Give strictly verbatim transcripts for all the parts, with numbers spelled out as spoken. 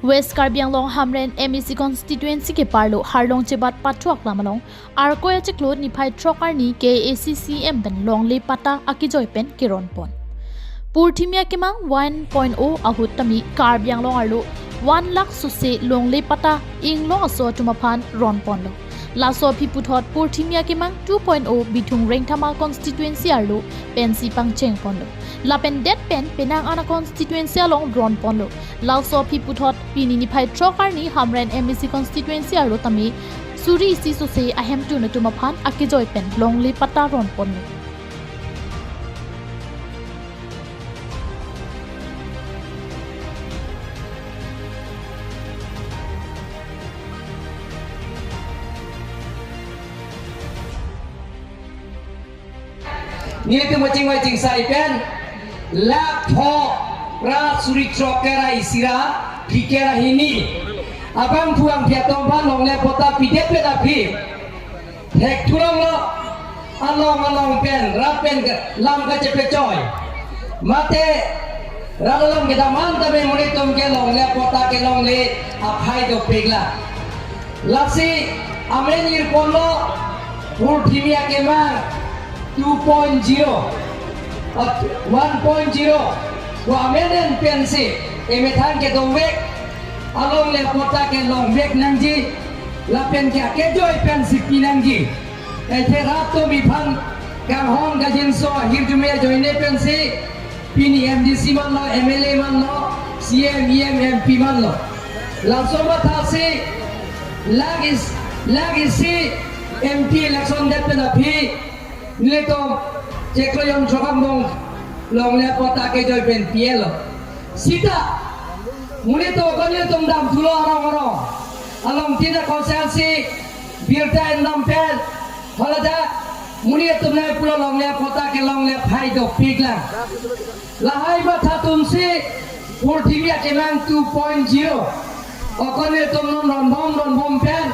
West Karbi Anglong Hamren M A C constituency keparlo Harlong Chebat pathu aklam along Arkoi achiklo niphai throk arni K A A C C M pen longle patta akejoi pen keron pon. Purthimi akemang one point oh ahut tame Karbi Anglong arlo one lakh sose longle patta inglong aso atum aphan ron ponlo. Laso aphi puthot purthimi akemang two point oh Bithung Rengthama constituency arlo pensi pangcheng ponlo. Lapen det pen penang an a constituency along ron ponlo. Laso aphi puthot pini niphai throk arni Hamren M A C constituency arlo tame suri isi sose ahemtun atum aphan akejoi pen longle patta ron ponlo. Nelitum kachingvai chingsai pen lakh pho ra suri throk kera isi ra phli kera hini abangphu abangpi atum aphan longle patta pidet pen aphi thek thulonglo, along along pen rat pen ke lam kachepechoi. Mate rat along kedam an tame monit atum ke longle patta kelongle aphai dopiklang. Lasi amen irponlo purthimi akemang two point zero, uh, one point zero. Wa amen en pensi emethang kedovek alongle patta kelongvek nangji, lapen ke akejoi pensi pinangji. Athe rat atum aphan kanghon kangjinso ahirjume ajoine pensi pini M D C manlo, M L A manlo, C M, E M, M P manlo. Laso mathasi lakh is, lakh isi M P election det pen aphi nelitum chiklo jon throk angbong longle patta kejoi pen pilo. Sita monit atum ko nelitum dam thulo arong arong along tina konselsi birta endam pen haladak monit atum nai pulo longle patta kelongle aphai dopiklang. Lahai matha atumsi purthimi akemang two point zero. Okon nelitum non ronbom ronbom pen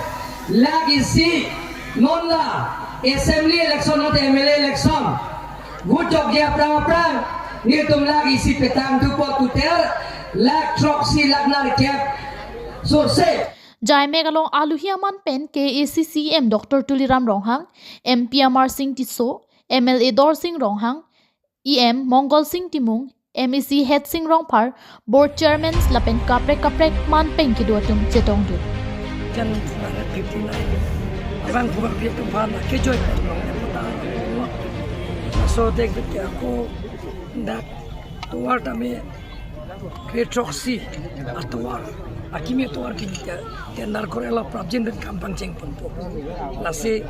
lakh isi non la assembly election mate M L A election vote chokji aphrang aphrang nelitum lakh isi petang thupo, total lakh throksi lakh nerkep sose. Jaimek along alohi aman pen K A A C C M Doctor Tuliram Ronghang, M P Amar Sing Tisso, M L A Dorsing Ronghang, E M Mongol Sing Timung, M A C Head Sing Rongphar, Board Chairman lapen kaprek kaprek man pen kedo atum chetongdun. Jan fifty-nine. Abang bukan dia tumpah nak kejoi kan long dia putar. So dek dia aku dak tovar tame kre throksi atovar. Akimi atovar ke tender korelo prapjin pen kam pangcheng ponpo. Lasi,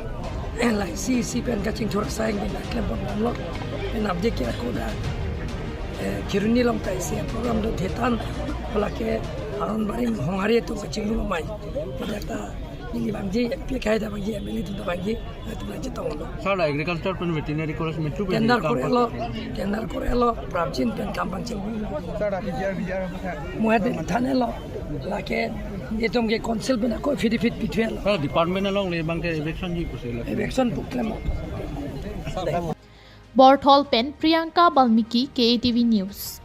eh, la isi isi pen kachingthur asai pen klem ponbomlo. Pen update ke ako dak, eh, Kheroni along ta isi program do thetan, lake Aron Barim Honghari atum kachingrum amei. Dak ta neli bangji M P akhei ta bangji, M L A atum ta bangji, nelitum bangji tonglo. Sir, agriculture pen veterinary college me tu tender korelo, tender korelo, prapjin pen kam pangcheng. Sir, P G R, P G R apa, sir? Muhade thanelo, lake itum ke council pen ako affidavit pithuelo. Sir, department along le bang ke eviction ji pusi lo. Eviction puklemo. Borthol pen Priyanka Balmiki, K A T V News.